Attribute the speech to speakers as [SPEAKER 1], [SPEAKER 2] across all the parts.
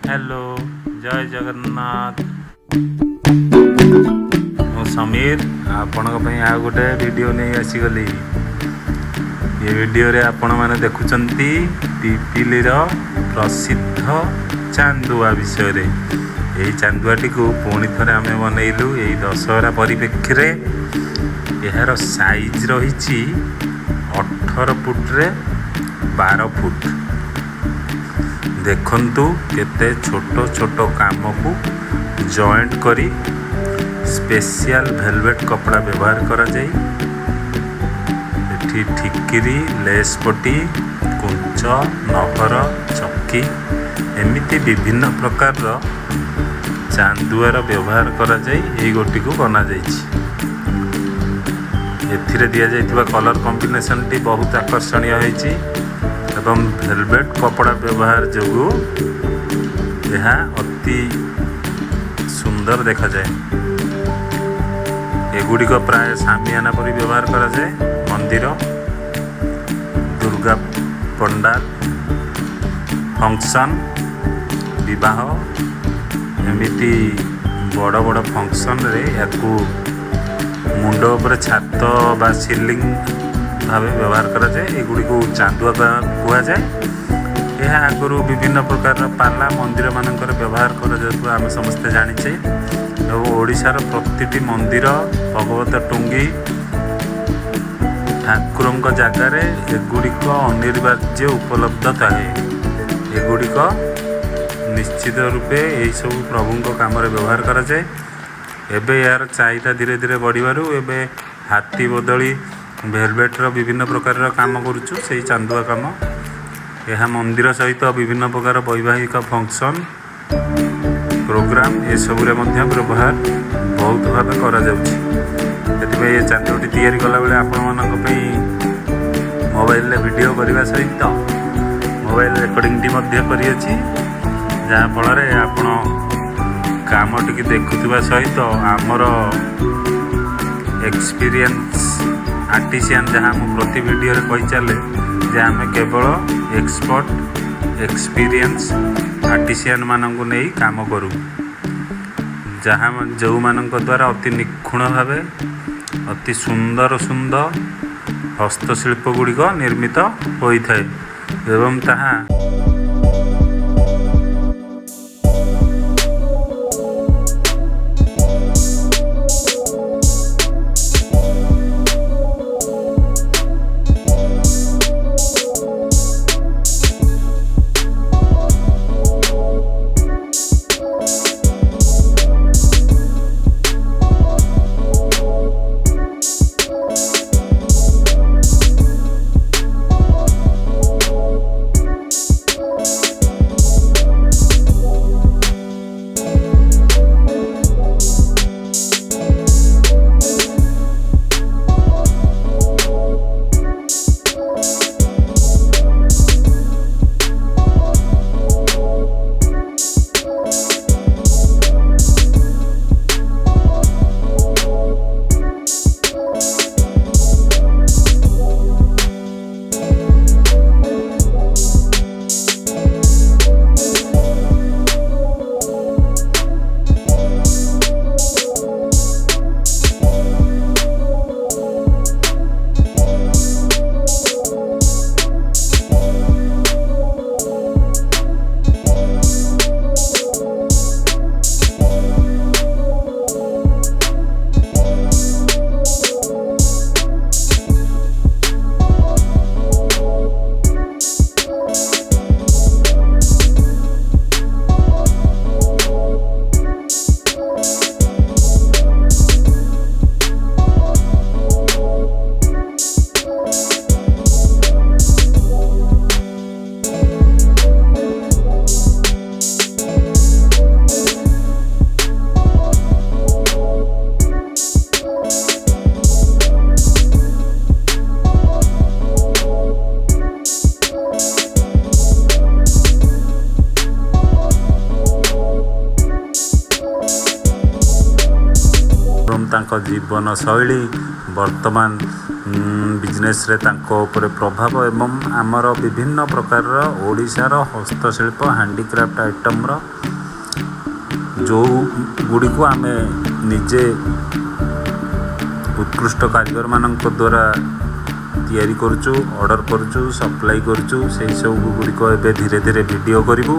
[SPEAKER 1] Hello, ଜୟ ଜଗନ୍ନାଥ। ମୁଁ ସମୀର, ଆପଣଙ୍କ ପାଇଁ ଆଉ ଗୋଟେ ଭିଡ଼ିଓ ନେଇ ଆସିଗଲି। ଏ ଭିଡ଼ିଓରେ ଆପଣମାନେ ଦେଖୁଛନ୍ତି ପିପିଲିର ପ୍ରସିଦ୍ଧ ଚାନ୍ଦୁଆ ବିଷୟରେ। ଏହି ଚାନ୍ଦୁଆଟିକୁ ପୁଣି ଥରେ ଆମେ ବନେଇଲୁ ଏଇ ଦଶହରା ପରିପ୍ରେକ୍ଷୀରେ। ଏହାର ସାଇଜ୍ ରହିଛି 18 ଫୁଟରେ 12 ଫୁଟ। ଦେଖନ୍ତୁ, କେତେ ଛୋଟ ଛୋଟ କାମକୁ ଜଏଣ୍ଟ କରି ସ୍ପେସିଆଲ ଭେଲଭେଟ୍ କପଡ଼ା ବ୍ୟବହାର କରାଯାଇ ଏଠି ଠିକିରି, ଲେସ୍ ପଟି, କୁଞ୍ଚ, ନହର, ଚକି ଏମିତି ବିଭିନ୍ନ ପ୍ରକାରର ଚାନ୍ଦୁଆର ବ୍ୟବହାର କରାଯାଇ ଏଇ ଗୋଟିକୁ ବନାଯାଇଛି। ଏଥିରେ ଦିଆଯାଇଥିବା କଲର୍ କମ୍ବିନେସନ୍ଟି ବହୁତ ଆକର୍ଷଣୀୟ ହେଇଛି ଏବଂ ଭେଲଭେଟ୍ କପଡ଼ା ବ୍ୟବହାର ଯୋଗୁଁ ଏହା ଅତି ସୁନ୍ଦର ଦେଖାଯାଏ। ଏଗୁଡ଼ିକ ପ୍ରାୟ ସାମିଆନା ପରି ବ୍ୟବହାର କରାଯାଏ। ମନ୍ଦିର, ଦୁର୍ଗା ପଣ୍ଡାଲ, ଫଙ୍କସନ୍, ବିବାହ, ଏମିତି ବଡ଼ ବଡ଼ ଫଙ୍କସନ୍ରେ ୟାକୁ ମୁଣ୍ଡ ଉପରେ ଛାତ ବା ସିଲିଂ ଭାବେ ବ୍ୟବହାର କରାଯାଏ। ଏଗୁଡ଼ିକୁ ଚାନ୍ଦୁଆ କୁହାଯାଏ। ଏହା ଆଗରୁ ବିଭିନ୍ନ ପ୍ରକାରର ପାଲା ମନ୍ଦିରମାନଙ୍କରେ ବ୍ୟବହାର କରାଯାଉଥିବା ଆମେ ସମସ୍ତେ ଜାଣିଛେ ଏବଂ ଓଡ଼ିଶାର ପ୍ରତିଟି ମନ୍ଦିର, ଭଗବତ ଟୁଙ୍ଗି, ଠାକୁରଙ୍କ ଜାଗାରେ ଏଗୁଡ଼ିକ ଅନିବାର୍ଯ୍ୟ ଉପଲବ୍ଧ ଥାଏ। ଏଗୁଡ଼ିକ ନିଶ୍ଚିତ ରୂପେ ଏହିସବୁ ପ୍ରଭୁଙ୍କ କାମରେ ବ୍ୟବହାର କରାଯାଏ। ଏବେ ଏହାର ଚାହିଦା ଧୀରେ ଧୀରେ ବଢ଼ିବାରୁ ଏବେ ହାତୀ ବଦଳି ଭେଲଭେଟ୍ର ବିଭିନ୍ନ ପ୍ରକାରର କାମ କରୁଛୁ, ସେଇ ଚାନ୍ଦୁଆ କାମ। ଏହା ମନ୍ଦିର ସହିତ ବିଭିନ୍ନ ପ୍ରକାର ବୈବାହିକ ଫଙ୍କସନ୍, ପ୍ରୋଗ୍ରାମ ଏସବୁରେ ମଧ୍ୟ ବ୍ୟବହାର ବହୁତ ଭାବେ କରାଯାଉଛି। ସେଥିପାଇଁ ଏ ଚାନ୍ଦୁଆଟି ତିଆରି କଲାବେଳେ ଆପଣମାନଙ୍କ ପାଇଁ ମୋବାଇଲରେ ଭିଡ଼ିଓ କରିବା ସହିତ ମୋବାଇଲ ରେକର୍ଡ଼ିଂଟି ମଧ୍ୟ କରିଅଛି, ଯାହାଫଳରେ ଆପଣ କାମଟିକି ଦେଖୁଥିବା ସହିତ ଆମର ଏକ୍ସପିରିଏନ୍ସ ଆର୍ଟିସିଆନ୍, ଯାହା ମୁଁ ପ୍ରତି ଭିଡ଼ିଓରେ କହିଚାଲେ ଯେ ଆମେ କେବଳ ଏକ୍ସପର୍ଟ, ଏକ୍ସପିରିଏନ୍ସ ଆର୍ଟିସିଆନ୍ ମାନଙ୍କୁ ନେଇ କାମ କରୁ, ଯାହା ଯେଉଁମାନଙ୍କ ଦ୍ୱାରା ଅତି ନିଖୁଣ ଭାବେ ଅତି ସୁନ୍ଦର ସୁନ୍ଦର ହସ୍ତଶିଳ୍ପ ଗୁଡ଼ିକ ନିର୍ମିତ ହୋଇଥାଏ ଏବଂ ତାହା ଏବଂ ତାଙ୍କ ଜୀବନଶୈଳୀ ବର୍ତ୍ତମାନ ବିଜନେସ୍ରେ ତାଙ୍କ ଉପରେ ପ୍ରଭାବ ଏବଂ ଆମର ବିଭିନ୍ନ ପ୍ରକାରର ଓଡ଼ିଶାର ହସ୍ତଶିଳ୍ପ, ହ୍ୟାଣ୍ଡିକ୍ରାଫ୍ଟ ଆଇଟମ୍ର ଯେଉଁ ଗୁଡ଼ିକୁ ଆମେ ନିଜେ ଉତ୍କୃଷ୍ଟ କାରିଗରମାନଙ୍କ ଦ୍ୱାରା ତିଆରି କରୁଛୁ, ଅର୍ଡ଼ର କରୁଛୁ, ସପ୍ଲାଇ କରୁଛୁ, ସେଇ ସବୁ ଗୁଡ଼ିକ ଏବେ ଧୀରେ ଧୀରେ ଭିଡ଼ିଓ କରିବୁ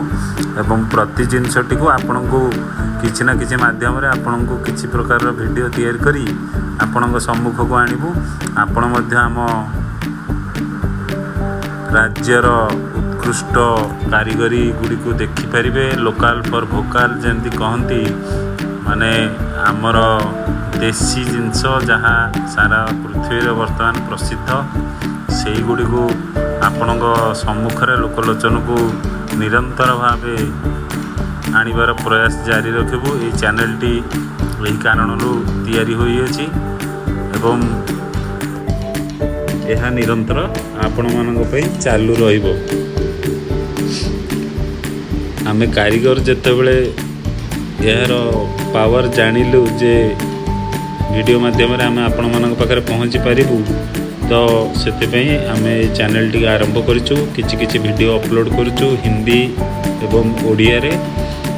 [SPEAKER 1] ଏବଂ ପ୍ରତି ଜିନିଷଟିକୁ ଆପଣଙ୍କୁ କିଛି ନା କିଛି ମାଧ୍ୟମରେ ଆପଣଙ୍କୁ କିଛି ପ୍ରକାରର ଭିଡ଼ିଓ ତିଆରି କରି ଆପଣଙ୍କ ସମ୍ମୁଖକୁ ଆଣିବୁ। ଆପଣ ମଧ୍ୟ ଆମ ରାଜ୍ୟର ଉତ୍କୃଷ୍ଟ କାରିଗରୀ ଗୁଡ଼ିକୁ ଦେଖିପାରିବେ। ଲୋକାଲ୍ ଫର୍ ଭୋକାଲ୍ ଯେମିତି କହନ୍ତି, ମାନେ ଆମର ଦେଶୀ ଜିନିଷ ଯାହା ସାରା ପୃଥିବୀରେ ବର୍ତ୍ତମାନ ପ୍ରସିଦ୍ଧ, ସେଇଗୁଡ଼ିକୁ ଆପଣଙ୍କ ସମ୍ମୁଖରେ ଲୋକଲୋଚନକୁ ନିରନ୍ତର ଭାବେ ଆଣିବାର ପ୍ରୟାସ ଜାରି ରଖିବୁ। ଏଇ ଚ୍ୟାନେଲଟି ଏହି କାରଣରୁ ତିଆରି ହୋଇଅଛି ଏବଂ ଏହା ନିରନ୍ତର ଆପଣମାନଙ୍କ ପାଇଁ ଚାଲୁ ରହିବ। ଆମେ କାରିଗର ଯେତେବେଳେ ଏହାର ପାୱାର ଜାଣିଲୁ ଯେ ଭିଡ଼ିଓ ମାଧ୍ୟମରେ ଆମେ ଆପଣମାନଙ୍କ ପାଖରେ ପହଞ୍ଚି ପାରିବୁ, ତ ସେଥିପାଇଁ ଆମେ ଏଇ ଚ୍ୟାନେଲଟିକୁ ଆରମ୍ଭ କରିଛୁ। କିଛି କିଛି ଭିଡ଼ିଓ ଅପଲୋଡ଼ କରୁଛୁ ହିନ୍ଦୀ ଏବଂ ଓଡ଼ିଆରେ।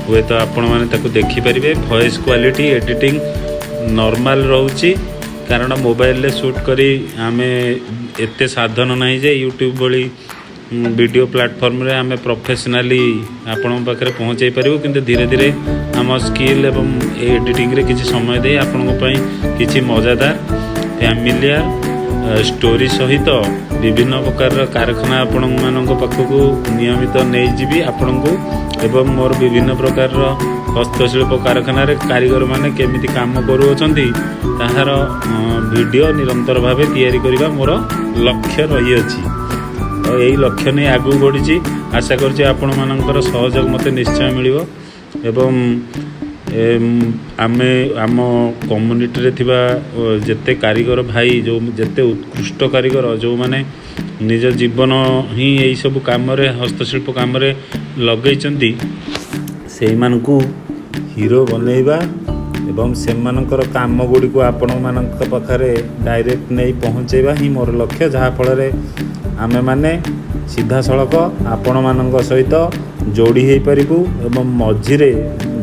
[SPEAKER 1] ହୁଏତ ଆପଣମାନେ ତାକୁ ଦେଖିପାରିବେ। ଭଏସ୍ କ୍ୱାଲିଟି, ଏଡ଼ିଟିଂ ନର୍ମାଲ ରହୁଛି, କାରଣ ମୋବାଇଲରେ ସୁଟ୍ କରି ଆମେ ଏତେ ସାଧନ ନାହିଁ ଯେ ୟୁଟ୍ୟୁବ୍ ଭଳି ଭିଡ଼ିଓ ପ୍ଲାଟଫର୍ମରେ ଆମେ ପ୍ରଫେସନାଲି ଆପଣଙ୍କ ପାଖରେ ପହଞ୍ଚାଇ ପାରିବୁ। କିନ୍ତୁ ଧୀରେ ଧୀରେ ଆମ ସ୍କିଲ୍ ଏବଂ ଏଡ଼ିଟିଂରେ କିଛି ସମୟ ଦେଇ ଆପଣଙ୍କ ପାଇଁ କିଛି ମଜାଦାର ଫ୍ୟାମିଲିଆର ଷ୍ଟୋରି ସହିତ ବିଭିନ୍ନ ପ୍ରକାରର କାରଖାନା ଆପଣମାନଙ୍କ ପାଖକୁ ନିୟମିତ ନେଇଯିବି ଆପଣଙ୍କୁ ଏବଂ ମୋର ବିଭିନ୍ନ ପ୍ରକାରର ହସ୍ତଶିଳ୍ପ କାରଖାନାରେ କାରିଗରମାନେ କେମିତି କାମ କରୁଅଛନ୍ତି, ତାହାର ଭିଡ଼ିଓ ନିରନ୍ତର ଭାବେ ତିଆରି କରିବା ମୋର ଲକ୍ଷ୍ୟ ରହିଅଛି। ତ ଏଇ ଲକ୍ଷ୍ୟ ନେଇ ଆଗକୁ ବଢ଼ିଛି। ଆଶା କରୁଛି ଆପଣମାନଙ୍କର ସହଯୋଗ ମୋତେ ନିଶ୍ଚୟ ମିଳିବ ଏବଂ ଆମେ ଆମ କମ୍ୟୁନିଟିରେ ଥିବା ଯେତେ କାରିଗର ଭାଇ, ଯେଉଁ ଯେତେ ଉତ୍କୃଷ୍ଟ କାରିଗର, ଯେଉଁମାନେ ନିଜ ଜୀବନ ହିଁ ଏଇସବୁ କାମରେ, ହସ୍ତଶିଳ୍ପ କାମରେ ଲଗେଇଛନ୍ତି, ସେଇମାନଙ୍କୁ ହିରୋ ବନେଇବା ଏବଂ ସେମାନଙ୍କର କାମ ଗୁଡ଼ିକୁ ଆପଣମାନଙ୍କ ପାଖରେ ଡାଇରେକ୍ଟ ନେଇ ପହଞ୍ଚାଇବା ହିଁ ମୋର ଲକ୍ଷ୍ୟ, ଯାହାଫଳରେ ଆମେମାନେ ସିଧାସଳଖ ଆପଣମାନଙ୍କ ସହିତ ଯୋଡ଼ି ହେଇପାରିବୁ ଏବଂ ମଝିରେ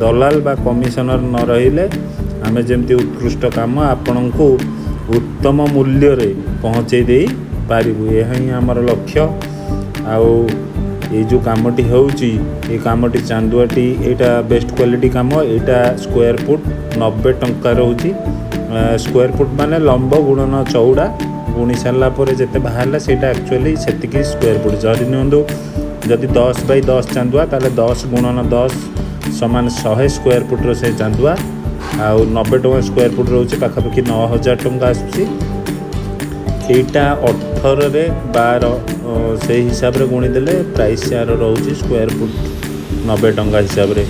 [SPEAKER 1] ଦଲାଲ ବା କମିଶନର ନ ରହିଲେ ଆମେ ଯେମିତି ଉତ୍କୃଷ୍ଟ କାମ ଆପଣଙ୍କୁ ଉତ୍ତମ ମୂଲ୍ୟରେ ପହଞ୍ଚାଇ ଦେଇପାରିବୁ, ଏହା ହିଁ ଆମର ଲକ୍ଷ୍ୟ। ଆଉ ଏଇ ଯେଉଁ କାମଟି ହେଉଛି, ଏ କାମଟି ଚାନ୍ଦୁଆଟି, ଏଇଟା ବେଷ୍ଟ କ୍ୱାଲିଟି କାମ। ଏଇଟା ସ୍କୋୟାର ଫୁଟ 90 ଟଙ୍କା ରହୁଛି। ସ୍କୋୟାର ଫୁଟ ମାନେ ଲମ୍ବ ଗୁଣନ ଚଉଡ଼ା, ଗୁଣି ସାରିଲା ପରେ ଯେତେ ବାହାରିଲା, ସେଇଟା ଆକ୍ଚୁଆଲି ସେତିକି ସ୍କୋୟାର ଫୁଟ। ଯଦି ନିଅନ୍ତୁ, ଯଦି 10 ବାଇ 10 ଚାନ୍ଦୁଆ, ତାହେଲେ 10 ଗୁଣନ 10 ସମାନ 100 ସ୍କୋୟାର ଫୁଟର ସେ ଚାନ୍ଦୁଆ। ଆଉ 90 ଟଙ୍କା ସ୍କୋୟାର ଫୁଟ ରହୁଛି, ପାଖାପାଖି 9000 ଟଙ୍କା ଆସୁଛି। ଏଇଟା 18ରେ 12, ସେଇ ହିସାବରେ ଗୁଣିଦେଲେ ପ୍ରାଇସ୍ ୟାର ରହୁଛି ସ୍କୋୟାର ଫୁଟ 90 ଟଙ୍କା ହିସାବରେ।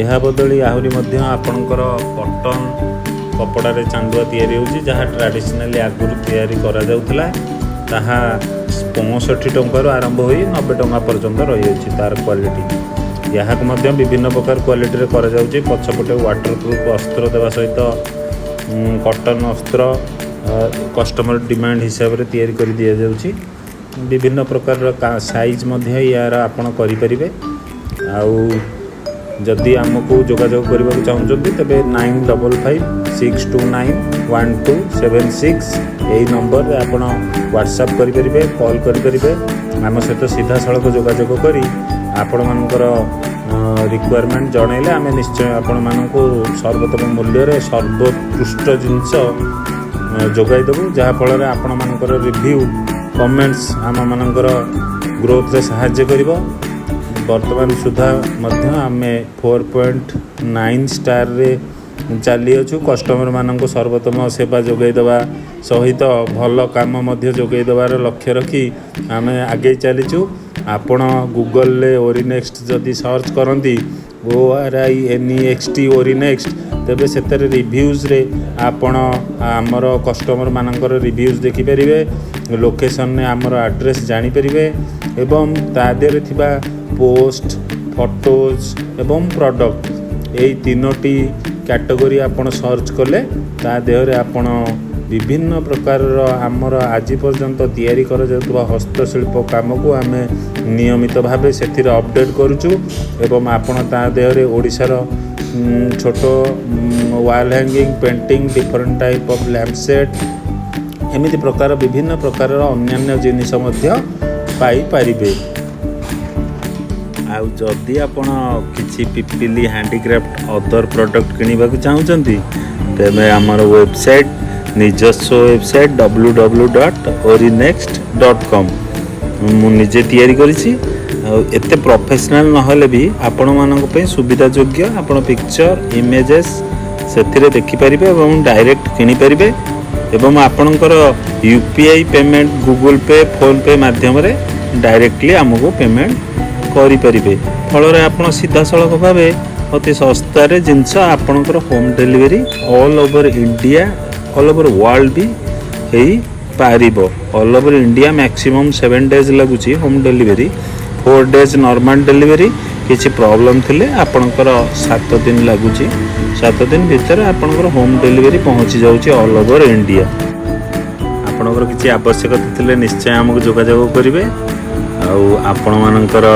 [SPEAKER 1] ଏହା ବଦଳି ଆହୁରି ମଧ୍ୟ ଆପଣଙ୍କର କଟନ୍ କପଡ଼ାରେ ଚାନ୍ଦୁଆ ତିଆରି ହେଉଛି, ଯାହା ଟ୍ରାଡ଼ିସନାଲି ଆଗରୁ ତିଆରି କରାଯାଉଥିଲା। ତାହା 65 ଟଙ୍କାରୁ ଆରମ୍ଭ ହୋଇ 90 ଟଙ୍କା ପର୍ଯ୍ୟନ୍ତ ରହିଅଛି ତା'ର କ୍ୱାଲିଟି। ଏହାକୁ ମଧ୍ୟ ବିଭିନ୍ନ ପ୍ରକାର କ୍ୱାଲିଟିରେ କରାଯାଉଛି। ପଛପଟେ ୱାଟର ପ୍ରୁଫ୍ ଅସ୍ତ୍ର ଦେବା ସହିତ କଟନ୍ ଅସ୍ତ୍ର କଷ୍ଟମର ଡିମାଣ୍ଡ ହିସାବରେ ତିଆରି କରି ଦିଆଯାଉଛି। ବିଭିନ୍ନ ପ୍ରକାରର ସାଇଜ୍ ମଧ୍ୟ ୟାର ଆପଣ କରିପାରିବେ। ଆଉ ଯଦି ଆମକୁ ଯୋଗାଯୋଗ କରିବାକୁ ଚାହୁଁଛନ୍ତି, ତେବେ 9556291276 ଏଇ ନମ୍ବରରେ ଆପଣ ହ୍ୱାଟ୍ସଆପ୍ କରିପାରିବେ, କଲ୍ କରିପାରିବେ। ଆମ ସହିତ ସିଧାସଳଖ ଯୋଗାଯୋଗ କରି ଆପଣମାନଙ୍କର ରିକ୍ୱାରମେଣ୍ଟ ଜଣାଇଲେ ଆମେ ନିଶ୍ଚୟ ଆପଣମାନଙ୍କୁ ସର୍ବୋତ୍ତମ ମୂଲ୍ୟରେ ସର୍ବୋତ୍କୃଷ୍ଟ ଜିନିଷ ଯୋଗାଇ ଦେବୁ, ଯାହାଫଳରେ ଆପଣମାନଙ୍କର ରିଭ୍ୟୁ, କମେଣ୍ଟସ୍ ଆମମାନଙ୍କର ଗ୍ରୋଥରେ ସାହାଯ୍ୟ କରିବ। ବର୍ତ୍ତମାନ ସୁଦ୍ଧା ମଧ୍ୟ ଆମେ 4.9 ଷ୍ଟାରରେ ଚାଲିଅଛୁ। କଷ୍ଟମରମାନଙ୍କୁ ସର୍ବୋତ୍ତମ ସେବା ଯୋଗାଇ ଦେବା ସହିତ ଭଲ କାମ ମଧ୍ୟ ଯୋଗାଇ ଦେବାର ଲକ୍ଷ୍ୟ ରଖି ଆମେ ଆଗେଇ ଚାଲିଛୁ। ଆପଣ ଗୁଗଲରେ ଓରିନେକ୍ସଟ ଯଦି ସର୍ଚ୍ଚ କରନ୍ତି, ORINEXT, ଓରିନେକ୍ସଟ, ତେବେ ସେଥିରେ ରିଭ୍ୟୁଜରେ ଆପଣ ଆମର କଷ୍ଟମରମାନଙ୍କର ରିଭ୍ୟୁଜ୍ ଦେଖିପାରିବେ, ଲୋକେସନରେ ଆମର ଆଡ୍ରେସ୍ ଜାଣିପାରିବେ ଏବଂ ତା ଦେହରେ ଥିବା ପୋଷ୍ଟ, ଫଟୋଜ୍ ଏବଂ ପ୍ରଡ଼କ୍ଟ, ଏଇ ତିନୋଟି କ୍ୟାଟେଗୋରୀ ଆପଣ ସର୍ଚ୍ଚ କଲେ ତା ଦେହରେ ଆପଣ ବିଭିନ୍ନ ପ୍ରକାରର ଆମର ଆଜି ପର୍ଯ୍ୟନ୍ତ ତିଆରି କରାଯାଉଥିବା ହସ୍ତଶିଳ୍ପ କାମକୁ ଆମେ ନିୟମିତ ଭାବେ ସେଥିରେ ଅପଡ଼େଟ୍ କରୁଛୁ ଏବଂ ଆପଣ ତା ଦେହରେ ଓଡ଼ିଶାର ଛୋଟ wall hanging, painting, different type of lamp set, ଏମିତି ପ୍ରକାର ବିଭିନ୍ନ ପ୍ରକାରର ଅନ୍ୟାନ୍ୟ ଜିନିଷ ମଧ୍ୟ ପାଇପାରିବେ। ଆଉ ଯଦି ଆପଣ କିଛି ପିପିଲି ହ୍ୟାଣ୍ଡିକ୍ରାଫ୍ଟ ଅଦର ପ୍ରଡ଼କ୍ଟ କିଣିବାକୁ ଚାହୁଁଛନ୍ତି, ତେବେ ଆମର ୱେବସାଇଟ୍, ନିଜସ୍ୱ ୱେବସାଇଟ୍ ww.orinext.com ମୁଁ ନିଜେ ତିଆରି କରିଛି। ଆଉ ଏତେ ପ୍ରଫେସନାଲ୍ ନହେଲେ ବି ଆପଣମାନଙ୍କ ପାଇଁ ସୁବିଧା ଯୋଗ୍ୟ। ଆପଣ ପିକ୍ଚର, ଇମେଜେସ୍ ସେଥିରେ ଦେଖିପାରିବେ ଏବଂ ଡାଇରେକ୍ଟ କିଣିପାରିବେ ଏବଂ ଆପଣଙ୍କର UPI payment, Google pay, PhonePe ମାଧ୍ୟମରେ ଡାଇରେକ୍ଟଲି ଆମକୁ ପେମେଣ୍ଟ କରିପାରିବେ। ଫଳରେ ଆପଣ ସିଧାସଳଖ ଭାବେ ଅତି ଶସ୍ତାରେ ଜିନିଷ ଆପଣଙ୍କର home delivery all over India, all over world ବି ହେଇପାରିବ। All over India maximum 7 days ଲାଗୁଛି home delivery, 4 days normal delivery। କିଛି ପ୍ରୋବ୍ଲେମ୍ ଥିଲେ ଆପଣଙ୍କର 7 ଦିନ ଲାଗୁଛି। 7 ଦିନ ଭିତରେ ଆପଣଙ୍କର ହୋମ୍ ଡେଲିଭରି ପହଞ୍ଚି ଯାଉଛି ଅଲ୍ ଓଭର ଇଣ୍ଡିଆ। ଆପଣଙ୍କର କିଛି ଆବଶ୍ୟକତା ଥିଲେ ନିଶ୍ଚୟ ଆମକୁ ଯୋଗାଯୋଗ କରିବେ। ଆଉ ଆପଣମାନଙ୍କର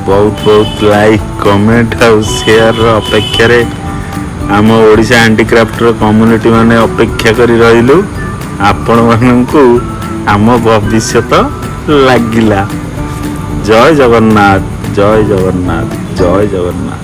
[SPEAKER 1] ବହୁତ ବହୁତ ଲାଇକ୍, କମେଣ୍ଟ ଆଉ ସେୟାରର ଅପେକ୍ଷାରେ ଆମ ଓଡ଼ିଶା ହ୍ୟାଣ୍ଡିକ୍ରାଫ୍ଟର କମ୍ୟୁନିଟି ମାନେ ଅପେକ୍ଷା କରି ରହିଲୁ। ଆପଣମାନଙ୍କୁ ଆମ ଭବିଷ୍ୟତ ଲାଗିଲା। ଜୟ ଜଗନ୍ନାଥ, ଜୟ ଜଗନ୍ନାଥ, ଜୟ ଜଗନ୍ନାଥ।